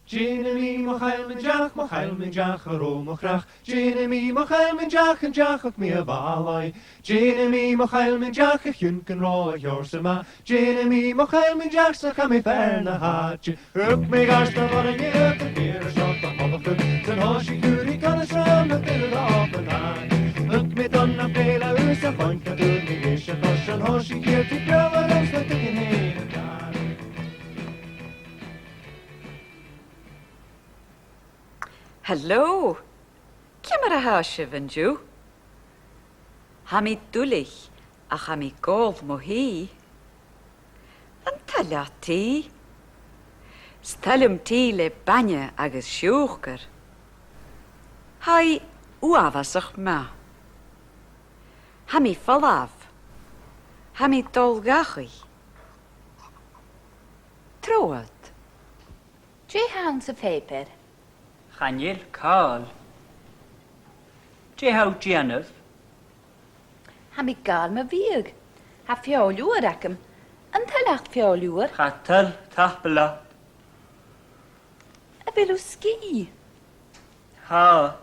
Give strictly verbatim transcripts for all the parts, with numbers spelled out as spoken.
Dèanamaid mo chaill mun deach, mo chaill mun deach, a robh mo chreach. Dèanamaid mo chaill mun deach, an deach, thug mi a' bhàillidh. Dèanamaid mo chaill mun deach, a chionn gun robh a sheòrsa math. Dèanamaid mo chaill mun deach, 's cha bhi fear na h-àite. Thug mi gàirdean mòr an-diugh, gu bhith air a shot a' mholachaidh. San thòisich cuiridh conas ram na duine a bh' ann. Thug mi dhan na fèill a-bhos a' chloinn, cha d' fhuair mi leis a' chois. San thòisich iad a' breabadh agus na duine fhèin a' gàireachdainn. Hello! Ciamar a tha sibh an-diugh? Tha mi duilich ach tha mi ag òl mo thì. An toil leat tì? 'S toil leam tì le bainne agus siùcar. Tha i uabhasach math. Tha mi a' falbh. Tha mi a' dol dhachaigh. Trobhad. Dè th' anns a' phàipear? Chan eil càil. Dè tha thu a' dèanamh? Tha mi a' gabhail mo bhiadh. Tha feòil fhuar agam. An toil leat feòil fhuar? Cha toil, tapadh leat. A bheil thu sgìth? Tha.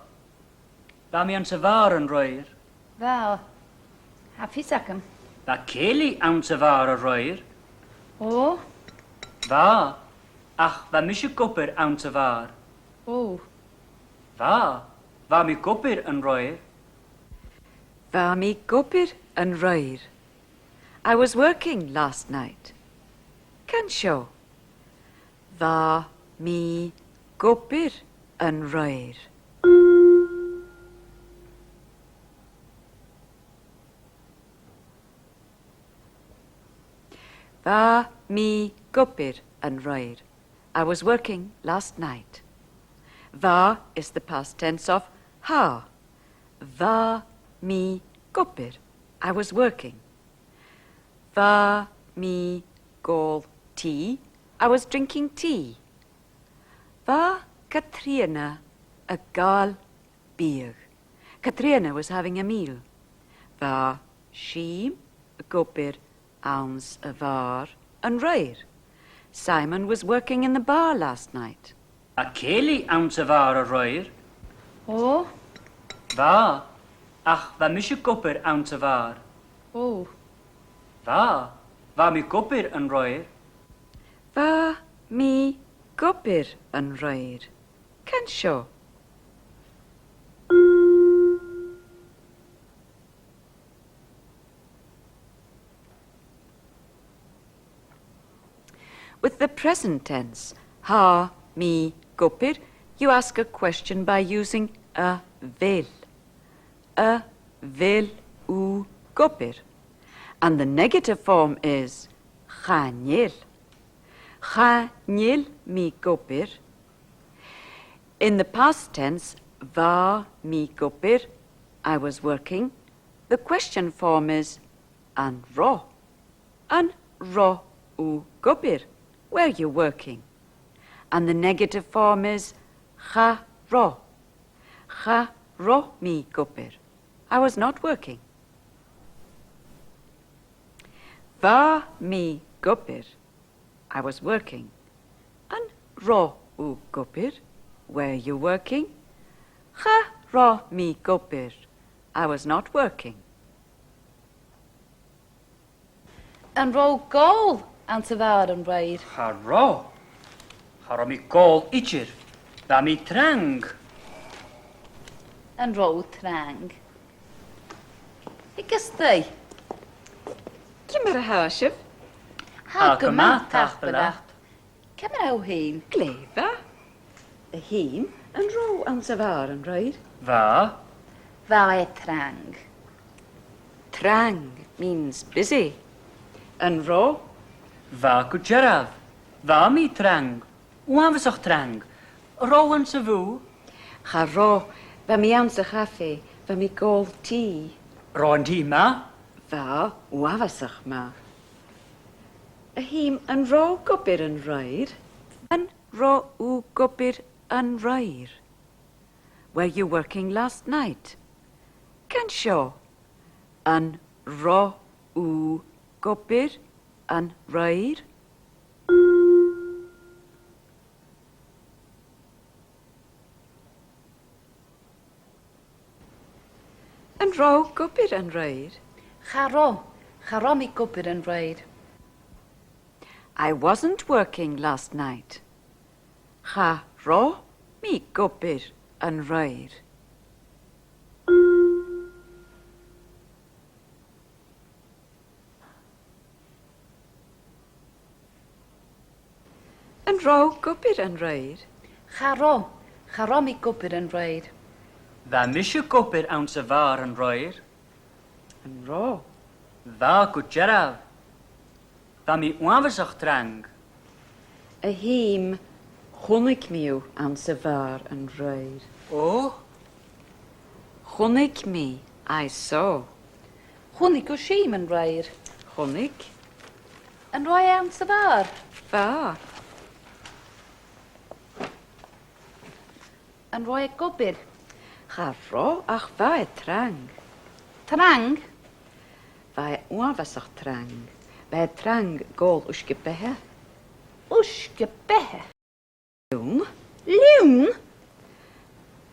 Bha mi anns a' bhàr an-raoir. Bha. Tha fios agam. Bha cèilidh anns a' bhàr an-raoir. Ò? Bha. Ach bha mise ag obair anns a' bhàr. Ò. Bha. Bha mi ag obair an-raoir. Bha mi ag obair an-raoir. I was working last night. Can seo. Bha mi ag obair an-raoir. Bha mi ag obair an-raoir. I was working last night. Bha is the past tense of tha. Bha mi ag obair. I was working. Bha mi ag òl tì. I was drinking tea. Bha Catrìona a' gabhail biadh. Catrìona was having a meal. Bha Sìm ag obair anns a' bhàr an-raoir. Simon was working in the bar last night. Bha cèilidh anns a' bhàr an-raoir. Ò? Bha, ach bha mise ag obair anns a' bhàr. Ò. Bha, bha mi ag obair an-raoir. Bha mi ag obair an-raoir. Can seo. With the present tense, tha mi ag obair, you ask a question by using a bheil. A bheil thu ag obair? And the negative form is chan eil. Chan eil mi ag obair. In the past tense, bha mi ag obair, I was working, the question form is an robh. An robh thu ag obair? Were you working? And the negative form is cha robh. Cha robh mi ag obair. I was not working. Bha mi ag obair. I was working. An robh thu ag obair? Were you working? Cha robh mi ag obair. I was not working. An robh thu ag òl anns a' bhàr an-raoir? Cha robh. Cha robh mi ag òl idir. Bha mi trang. An robh thu trang? Agus tu? Ciamar a tha sibh? Tha gu math, tapadh leat. Ciamar a tha thu fhèin? Glè mhath. A Shìm, an robh thu anns a' bhàr an-raoir? Bha. Bha e trang. Trang means busy. An robh? Bha gu dearbh. Bha mi trang. Uabhasach trang. An robh thu anns a' bhùth? Cha robh, bha mi anns a' chafaidh, bha mi ag òl tì. An robh an tì math? Bha, uabhasach math. A Shìm, an robh thu ag obair an-raoir? An robh thu ag obair an-raoir? Were you working last night? Can seo. An robh thu ag obair an-raoir? An robh thu ag obair an-raoir? Cha robh, cha robh mi ag obair an-raoir. I wasn't working last night. Cha robh mi ag obair an-raoir. An robh thu ag obair an-raoir? Cha robh, cha robh mi ag obair an-raoir. Bha mise ag obair anns a' bhàr an-raoir. An robh? Bha gu dearbh. Bha mi uabhasach trang. A Sheumais, chunnaic mi thu anns a' bhàr an-raoir. Ò? Chunnaic mi, I saw. Chunnaic thu Seumas an-raoir? Chunnaic. An robh e anns a' bhàr? Bha. An robh e ag obair? Cha robh, ach bha e trang. Trang? Bha e uabhasach trang. Bha e trang ag òl uisge-beatha. Uisge-beatha? Leann. Leann?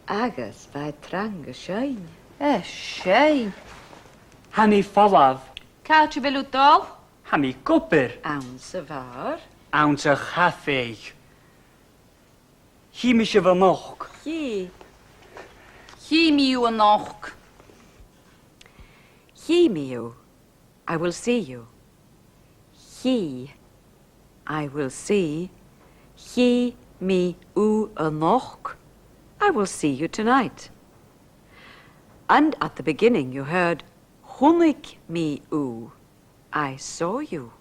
Agus bha e trang a' seinn. A' seinn. Tha mi a' falbh. Càit a bheil thu a' dol? Tha mi ag obair. Anns a' bhàr. Anns a' chafaidh. Chì mi sibh a-nochd. Chì. Chì mi thu a-nochd. Chì mi thu. I will see you. Chì. I will see. Chì mi thu a-nochd. I will see you tonight. And at the beginning you heard, chunnaic mi thu. I saw you.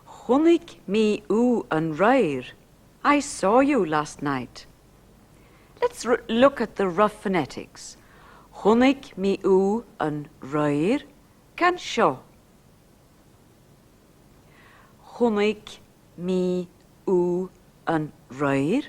Chunnaic mi thu an-raoir. I saw you last night. Let's r-, look at the rough phonetics. Chunnaic mi thu an-raoir. Can seo. Chunnaic mi thu an-raoir.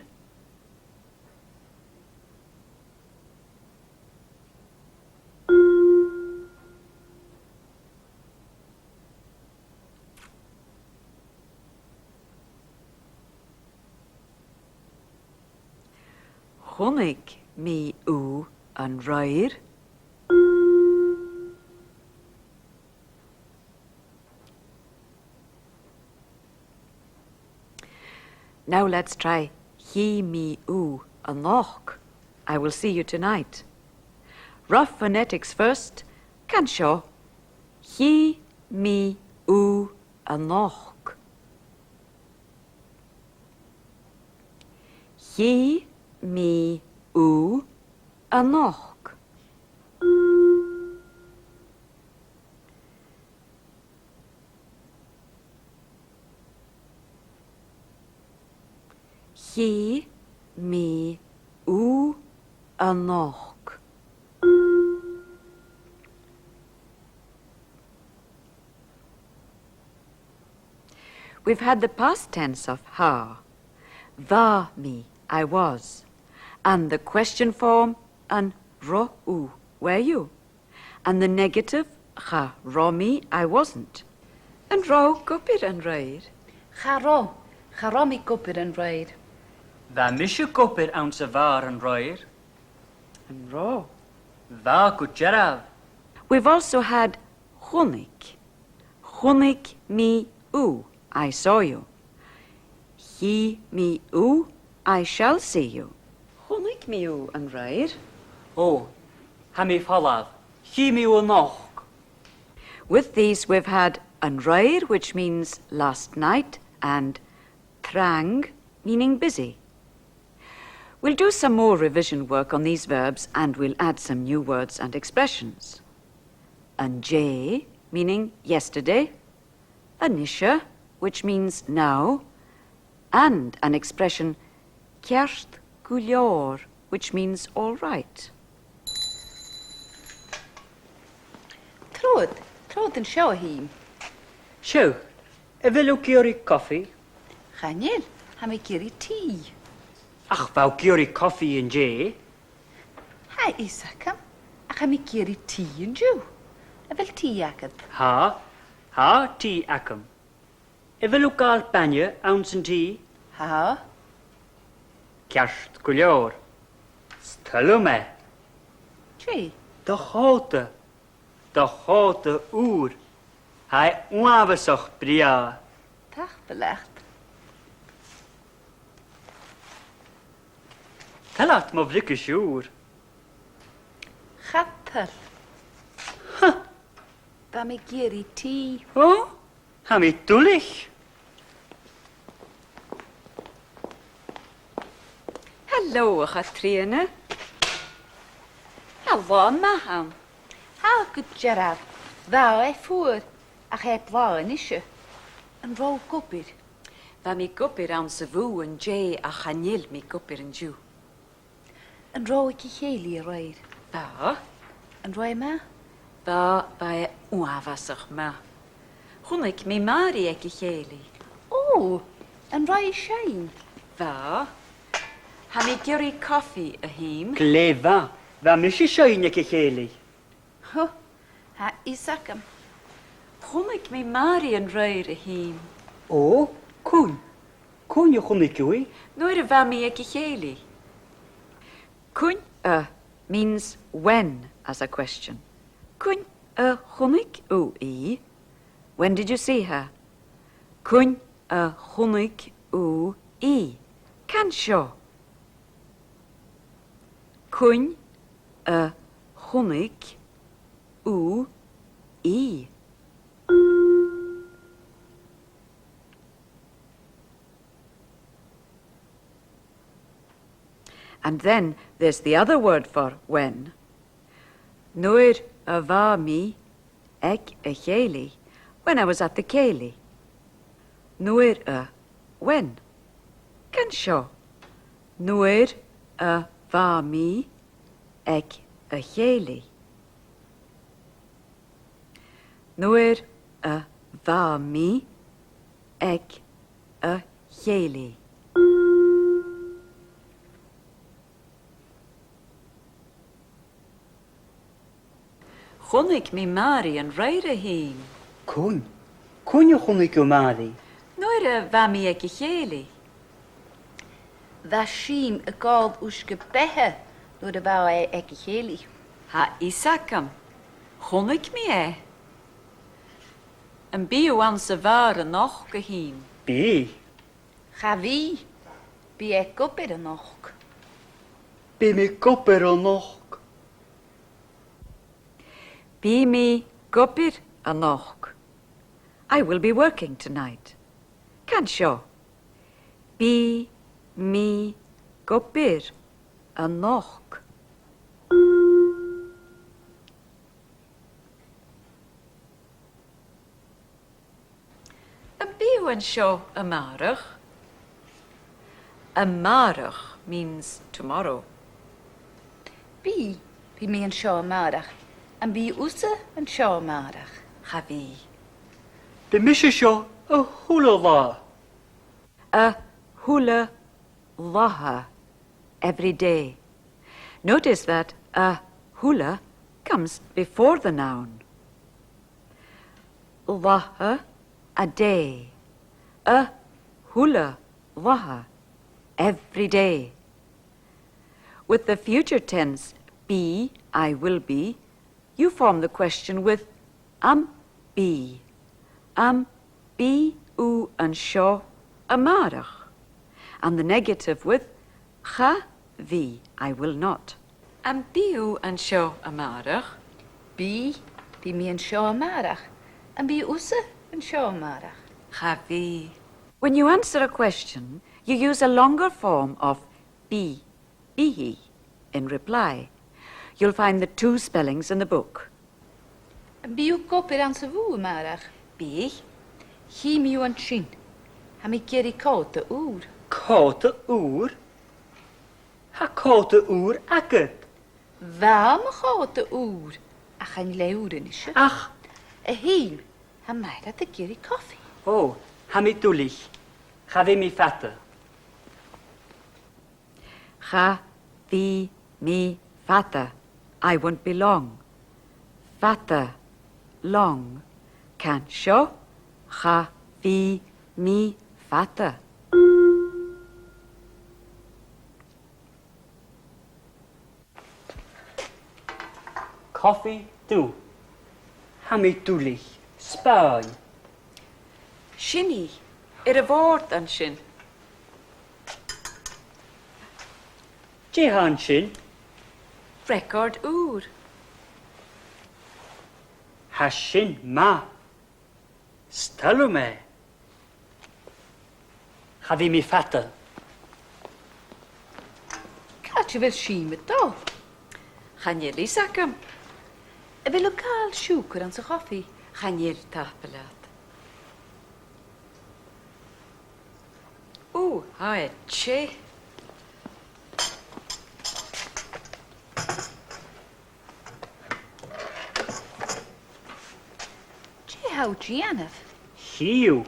Chunnaic mi thu an-raoir. Now let's try chì mi thu a-nochd. I will see you tonight. Rough phonetics first. Can seo. Chì mi thu a-nochd. Chì mi thu a-nochd. Chì mi thu a-nochd. We've had the past tense of tha, bha mi, I was, and the question form, an robh thu, were you? And the negative, cha robh mi, I wasn't. An robh thu ag obair an-raoir? Cha robh, cha robh mi ag obair an-raoir. Bha mise ag obair anns a' bhàr an-raoir. An robh? Bha gu dearbh. We've also had chunnaic. Chunnaic mi thu, I saw you. Chì mi thu, I shall see you. Chunnaic mi thu an-raoir. Ò, tha mi a' falbh. Chì mi thu a-nochd. With these we've had an-raoir, which means last night, and trang, meaning busy. We'll do some more revision work on these verbs and we'll add some new words and expressions. An-dè, meaning yesterday. A-nise, which means now, and an expression, ceart gu leòr, which means all right. Trobhad, trobhad an seo, a Sheumais. Seo, a bheil thu ag iarraidh cofaidh? Chan eil, tha mi ag iarraidh tì. Ach bha thu ag iarraidh cofaidh an-dè. Tha fhios agam, ach tha mi ag iarraidh tì an-diugh. A bheil tì agad? Tha, tha tì agam. A bheil thu a' gabhail bainne anns an tì? Tha. Ceart gu leòr. 'S toil leam e. Dè? Do chòta. do chòta ùr. Tha e uabhasach brèagha. Tapadh leat. Toil leat mo bhriogais ùr? Cha toil. Ha! Bha mi ag iarraidh tì. Ò? Tha mi duilich. Halò, a Chatrìona. Tha latha math ann. Tha gu dearbh. Bha e fuar, ach tha e blàth a-nise. An robh thu ag obair? Bha mi ag obair anns a' bhùth an-dè, ach chan eil mi ag obair an-diugh. An robh thu aig a' chèilidh a-raoir? Bha. An robh e math? Bha, bha e uabhasach math. Chunnaic mi Màiri aig a' chèilidh. Ò, an robh i a' seinn? Bha. Tha mi ag iarraidh cofaidh, a Shìm. Glè mhath. Bha mise a' seinn aig a' chèilidh. Ho, tha fhios agam. Chunnaic mi Màiri an-raoir, a Shìm. Ò, cuin? Cuin a chunnaic thu i? Nuair a bha mi aig a' chèilidh. Cuin a means when as a question. Cuin a chunnaic thu i? When did you see her? Cuin a chunnaic thu i? Can seo. Cuin a chunnaic thu i? And then there's the other word for when. Nuair a bha mi aig a' chèilidh, when I was at the cèilidh. Nuair a, when. Can seo. Nuair a bha mi aig a' chèilidh. Nuair a bha mi aig a' chèilidh. Chunnaic mi Màiri an-raoir, a Shìm. Cuin? Cuin a chunnaic thu Màiri? Nuair a bha mi aig a' chèilidh. Bha Sìm ag òl uisge-beatha nuair a bha e aig a' chèilidh. Tha fhios agam. Chunnaic mi e. Am bi thu anns a' bhàr a-nochd, a Shìm? Bidh. Cha bhi. Bidh e ag obair a-nochd. Bidh mi ag obair a-nochd. Bidh mi ag obair a-nochd. I will be working tonight. Can seo. Bidh mi ag obair a-nochd. Am bi thu an seo a-màireach? A-màireach means tomorrow. Bidh, bidh mi an seo a-màireach. Am bi thusa an seo a-màireach? Cha bhi. Bidh mise seo a h-uile latha. A h-uile latha, every day. Notice that a h-uile comes before the noun. Latha, a day. A h-uile latha, every day. With the future tense, bidh, I will be, you form the question with am bi. Am bi thu an seo a-màireach? And the negative with cha bhi, I will not. Am bi thu an seo a-màireach? Bidh, bidh mi an seo a-màireach. Am bi thusa an seo a-màireach? Cha bhi. When you answer a question, you use a longer form of bidh, bidh, in reply. You'll find the two spellings in the book. Am bi thu ag obair anns a' bhùth a-màireach? Bidh. Chì mi thu an sin. Tha mi ag iarraidh còta ùr. Còta ùr? Tha còta ùr agad. Bha mo chòta ùr, ach chan eil e ùr a-nise. Ach... A Shìm, tha Mairead ag iarraidh cofaidh. Ò, tha mi duilich. Cha bhi mi fada. Cha bhi mi fada. I won't be long. Fada, long. Can seo. Cha bhi mi fada. Cofaidh dubh. Tha mi duilich. Spàin. Sin i, air a' bhòrd an sin. Dè th' ann an sin? Record ùr. Tha sin math. 'S toil leam e. Cha bhi mi fada. Càit a bheil Seumas a' dol? Chan eil fhios agam. A bheil thu a' gabhail siùcar anns a' chofaidh? Chan eil, tapadh leat. Ò, tha e teth. Dè tha thu a' dèanamh? Chì thu.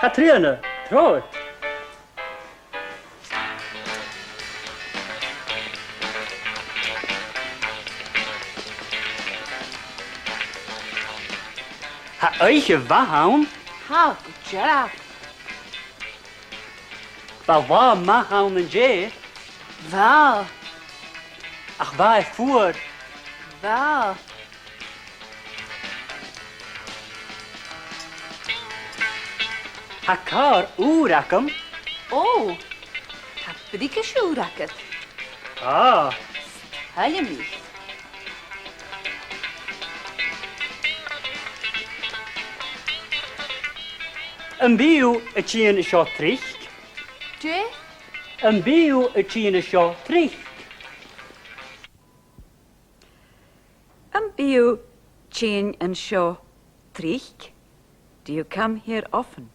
Catrìona, trobhad. Tha oidhche mhath ann. Tha, gu dearbh. Bha latha math ann an-dè. Bha. Ach bha e fuar. Bha. Tha càr ùr agam. Ò, tha briogais ùr agad. Ah. Tha mi. Am bi thu a' tighinn an seo tric? Dè? Am bi thu a' tighinn an seo tric? Am bi thu a' tighinn an seo tric? Do you come here often?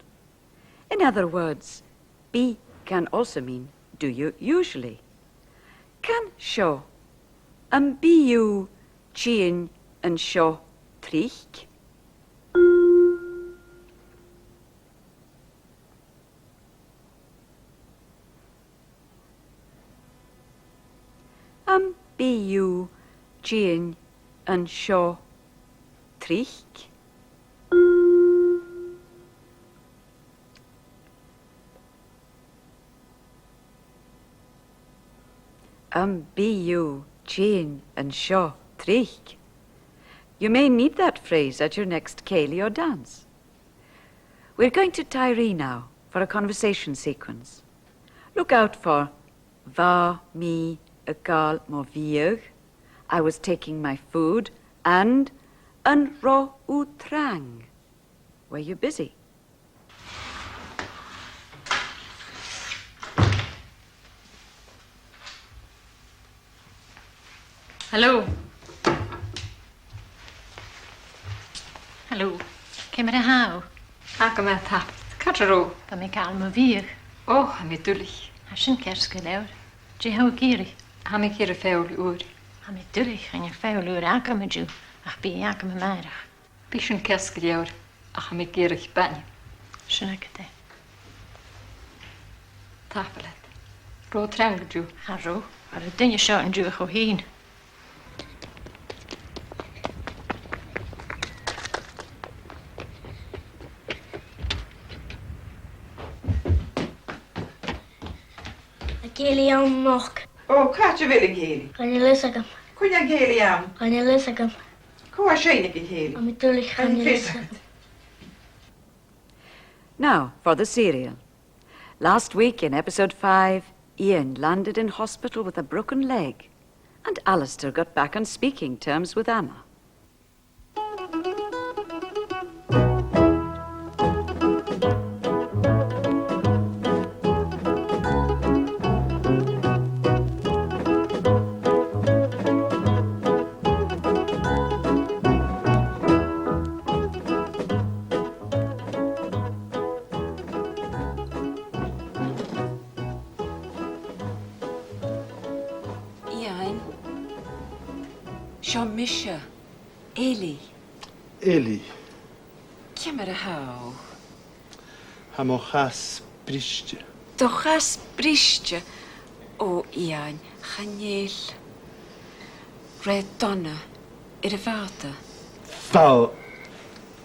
In other words, bi can also mean, do you usually? Can seo, am bi thu a' tighinn an seo tric? Am bi thu a' tighinn an seo tric? Am bi thu a' tighinn an seo tric? You may need that phrase at your next cèilidh or dance. We're going to Tiree now for a conversation sequence. Look out for bha mi a' gabhail mo bhiadh, I was taking my food, and an robh thu trang, were you busy? Hello. Hello. Ciamar a tha thu? Tha gu math, tapadh leat. Càit an robh thu? Bha mi a' gabhail mo bhiadh. Ò, tha mi duilich. Tha sin ceart gu leòr. Dè tha thu ag iarraidh? Tha mi ag iarraidh feòil ùr. Tha mi duilich, chan eil feòil ùr agam an-diugh, ach bidh i agam a-màireach. Bidh sin ceart gu leòr, ach tha mi ag iarraidh bainne. Sin agad e. Tapadh leat. An robh thu trang an-diugh? Cha robh. Cha robh duine seo an-diugh ach thu fhèin. A' chèilidh ann a-nochd. Ò, càit a bheil a' chèilidh? Chan eil fhios agam. Cuin a tha a' chèilidh ann? Chan eil fhios agam. Cò tha a' seinn aig a' chèilidh? Tha mi duilich, chan eil fhios agam. Now, for the serial. Last week in episode five, Iain landed in hospital with a broken leg, and Alasdair got back on speaking terms with Anna. Iain, seo mise, Eilidh. Eilidh. Ciamar a tha thu? Tha mo chas briste. Do chas briste? Ò, Iain, chan eil. Rud dona air a' bhàta? Bha.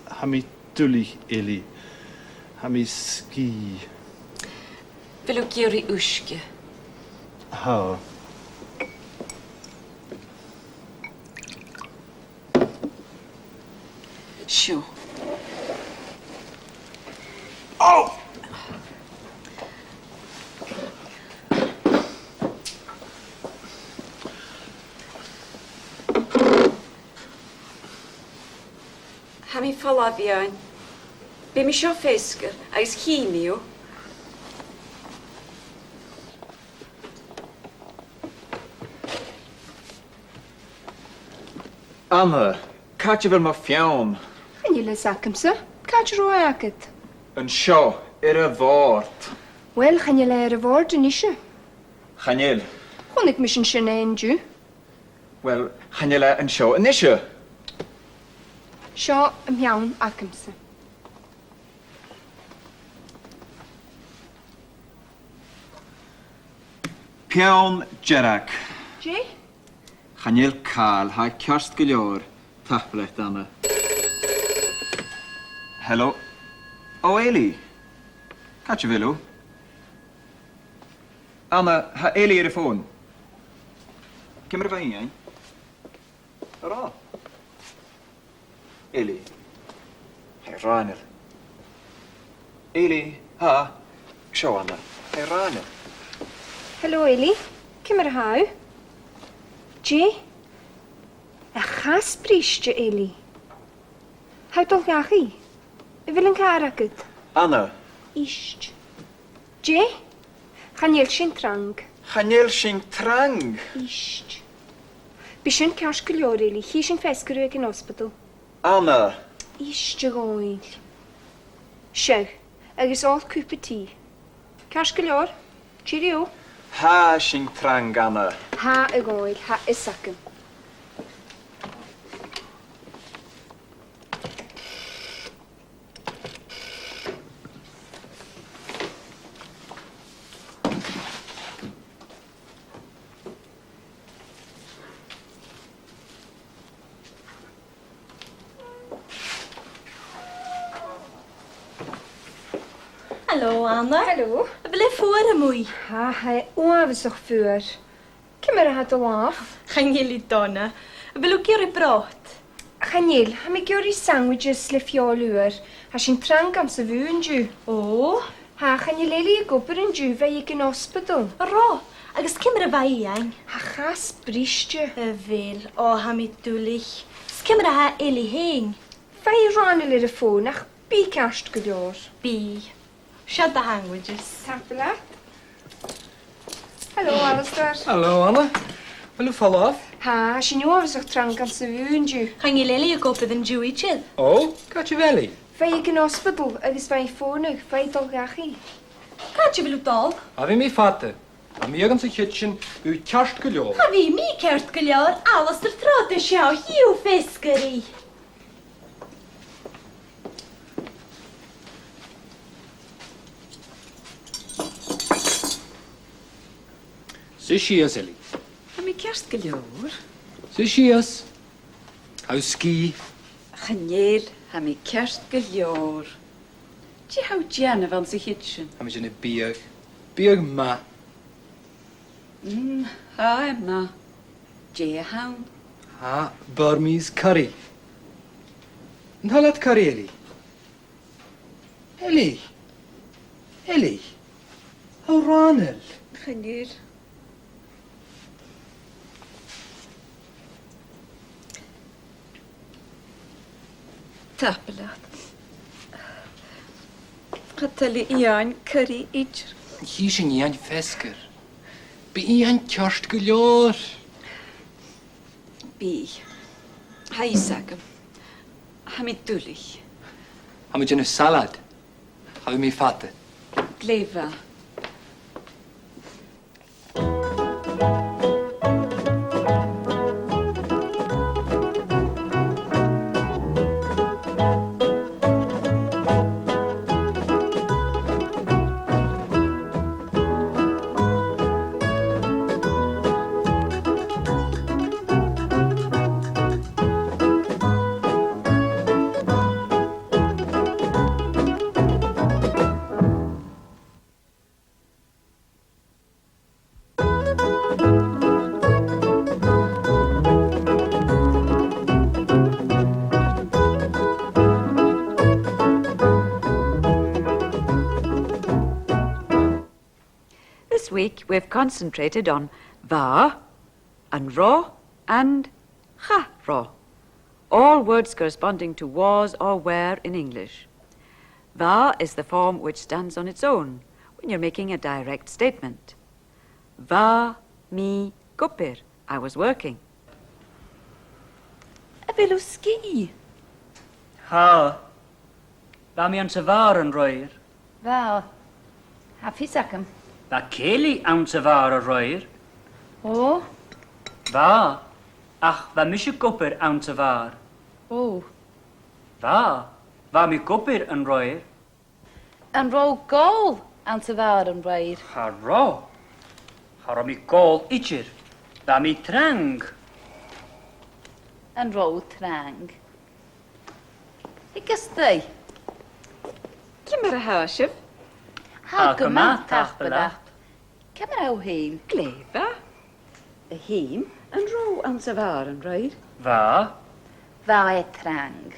Tha mi duilich, Eilidh. Tha mi sgìth. A bheil thu ag iarraidh uisge? Tha. Seo. Oh! Tha mi a' falbh, Iain. Bidh mi seo feasgar agus chì mi thu. Anna, càit a bheil mo pheann? Chan eil fhios agamsa. Càit an robh e agad? An seo, air a' bhòrd. Uill, chan eil e air a' bhòrd a-nise. Chan eil. Chunnaic mise sin an-diugh. Uill, chan eil e an seo a-nise. Seo am peann agamsa. Peann dearg. Dè? Chan eil càil, tha e ceart gu leòr. Tapadh leat, Anna. Hello. Ò, Eilidh. Càit a bheil thu? Anna, tha Eilidh air a' fòn. Ciamar a bha Iain? Ò, ro. Eilidh. Hey, Raghnall. Eilidh, tha. Seo Anna. Hey, Raghnall. Hello, Eilidh. Ciamar a tha thu? Dè? A' chas briste, Eilidh. Tha thu a' dol dhachaigh? A bheil an càr agad? Anna. Ist. Dè? Chan eil sinn trang. Chan eil sinn trang? Ist. Bidh sin ceart gu leòr, Eilidh. Chì sinn feasgar thu aig an ospadal. Anna. Ist, a Dhòmhnaill. Seadh, agus òl cupa tì. Ceart gu leòr. Cheerio. Tha sinn trang, Anna. Tha, a Dhòmhnaill, tha fhios agam. Hello, Anna. Hello. A bheil e fuar a-muigh? Tha, tha e uabhasach fuar. Ciamar a tha do làmh? Chan eil i dona. A bheil thu ag iarraidh brot? Chan eil, tha mi ag iarraidh sandwiches le feòil fhuar. Tha sinn trang anns a' bhùth an-diugh. Ò? Tha, chan eil Eilidh ag obair an-diugh, bha i aig an ospadal. Ò, ro, agus ciamar a bha Iain? Tha e a' chas briste. A bheil, ò, tha mi duilich. Is ciamar a tha Eilidh fhèin? Bha i ri Raghnall air a' fòn, ach bidh i ceart gu leòr. Bidh. Seo do shandwiches. Tapadh leat. Hello, Alasdair. Hello, Anna. A bheil thu a' falbh? Tha, tha sinn uabhasach trang anns a' bhùth an-diugh. Chan eil Eilidh ag obair an-diugh idir. Ò, càit a bheil i? Bha i aig an ospadal agus bha i a' fònadh, bha i a' dol dhachaigh. Càit a bheil thu a' dol? Cha bhi mi fada. Tha mi anns a' chidsin, bidh thu ceart gu leòr. Cha bhi mi ceart gu leòr, Alasdair, trobhad an seo, chì thu feasgar i. Suidh sìos, Eilidh. Tha mi ceart gu leòr. Suidh sìos. Tha thu sgìth. Chan eil, tha mi ceart gu leòr. Dè tha thu a' dèanamh anns a' chidsin? Tha mi a' dèanamh biadh. Biadh math. Mm, tha e math. Dè th' ann? Tha Burmese curry. An toil leat curry, Eilidh? Eilidh! Eilidh! Ò, Raghnall! Chan eil. Tapadh leat. Cha toil le Iain curry idir. Chì sinn Iain feasgar. Bidh Iain ceart gu leòr. Bidh. Tha fhios agam. Tha mi duilich. Tha mi a' dèanamh salad. Cha bhi mi fada. Glè mhath. week, we've concentrated on bha, an robh, and cha robh. All words corresponding to was or were in English. Bha is the form which stands on its own when you're making a direct statement. Bha mi ag obair, I was working. A bheil thu sgìth? Tha. Bha mi anns a' bhàr an-raoir. Bha. Tha fios agam. Bha cèilidh anns a' bhàr an-raoir. Ò? Bha. Ach bha mise ag obair anns a' bhàr. Ò. Bha. Bha mi ag obair an-raoir. An robh thu ag òl anns a' bhàr an-raoir? Cha robh. Cha robh mi ag òl idir. Bha mi trang. An robh thu trang? Agus tu? Ciamar a tha sibh? Tha gu math, tapadh leat. Ciamar a tha thu fhèin? Glè mhath. A Sheumais, an robh thu anns a' bhàr an-raoir? Bha. Bha e trang.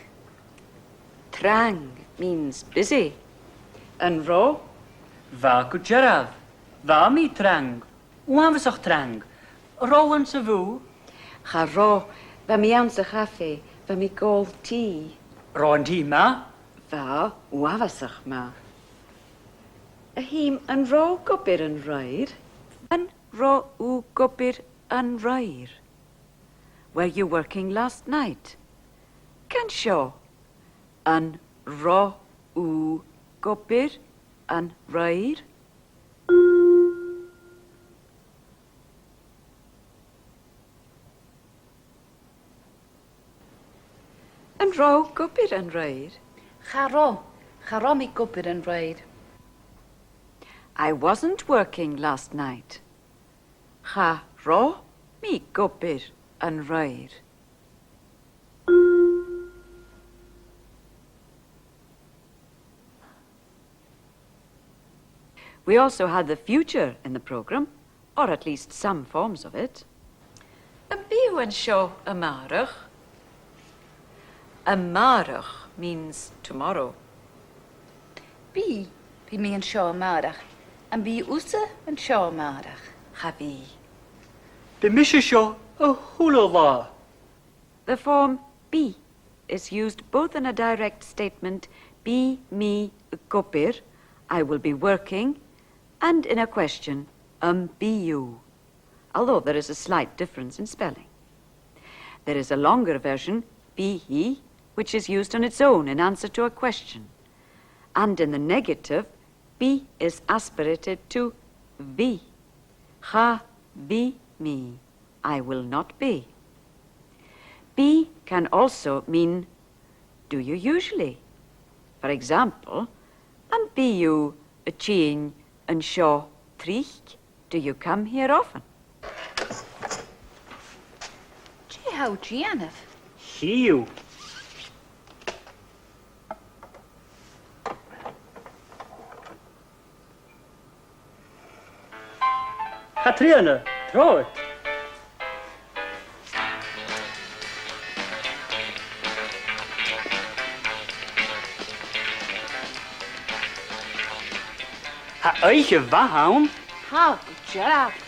Trang means busy. An robh? Bha gu dearbh. Bha mi trang. Uabhasach trang. An robh thu anns a' bhùth? Cha robh, bha mi anns a' chafaidh, bha mi ag òl tì. An robh an tì math? Bha, uabhasach math. A Sheumais, an robh thu ag obair an-raoir? An robh thu ag obair an-raoir? Were you working last night? Can seo. An robh thu ag obair an-raoir? An robh thu ag obair an-raoir? Cha robh, cha robh mi ag obair an-raoir. I wasn't working last night. Cha robh mi ag obair an-raoir. We also had the future in the programme, or at least some forms of it. Am bi thu an seo a-màireach? A-màireach means tomorrow. Bidh, bidh mi an seo a-màireach. Am bi thusa an seo a-màireach? Cha bhi. Bidh mise seo a h-uile là. The form bi is used both in a direct statement, bidh mi ag obair, I will be working, and in a question, am bi thu, although there is a slight difference in spelling. There is a longer version, bidh, which is used on its own in answer to a question. And in the negative, bi is aspirated to bhi. Cha bhi mi. I will not be. Bi can also mean, do you usually? For example, am bi thu a' tighinn an seo tric? Do you come here often? Dè tha thu a' dèanamh? Chì thu. Catrìona, trobhad. Tha oidhche mhath ann. Tha, gu dearbh.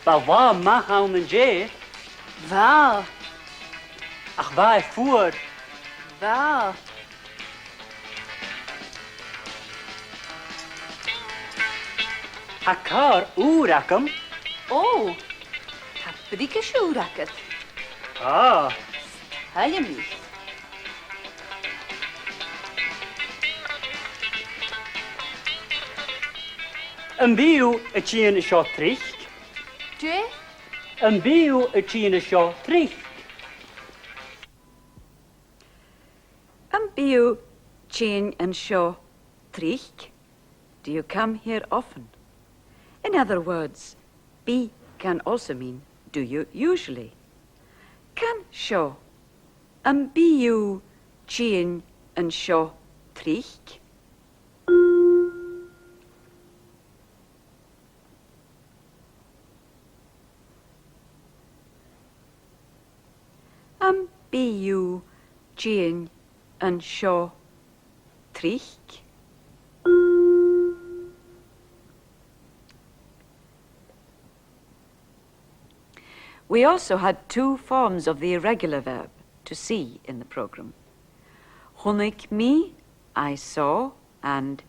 Bha latha math ann an-dè. Bha. Ach bha e fuar. Bha. Tha càr ùr agam. Ò, tha briogais ùr agad. Ah. Tha mi. Am bi thu a' tighinn an seo tric? Dè? Am bi thu a' tighinn an seo tric? Am bi thu a' tighinn an seo tric? Do you come here often? In other words, bi can also mean, do you usually? Can seo. Am bi thu a' tighinn an seo tric? Am bi thu a' tighinn an seo tric? We also had two forms of the irregular verb, to see, in the programme. Chunnaic mi, I saw, and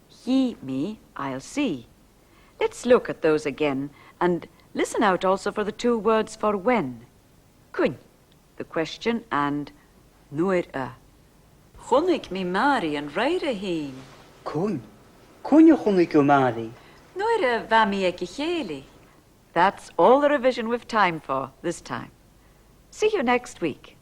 chì mi, I'll see. Let's look at those again and listen out also for the two words for when. Cuin, the question, and nuair a. Chunnaic mi Màiri an-raoir, a Sheumais. Cuin? Cuin a chunnaic thu Màiri? Nuair a bha mi aig a' chèilidh. That's all the revision we've time for this time. See you next week.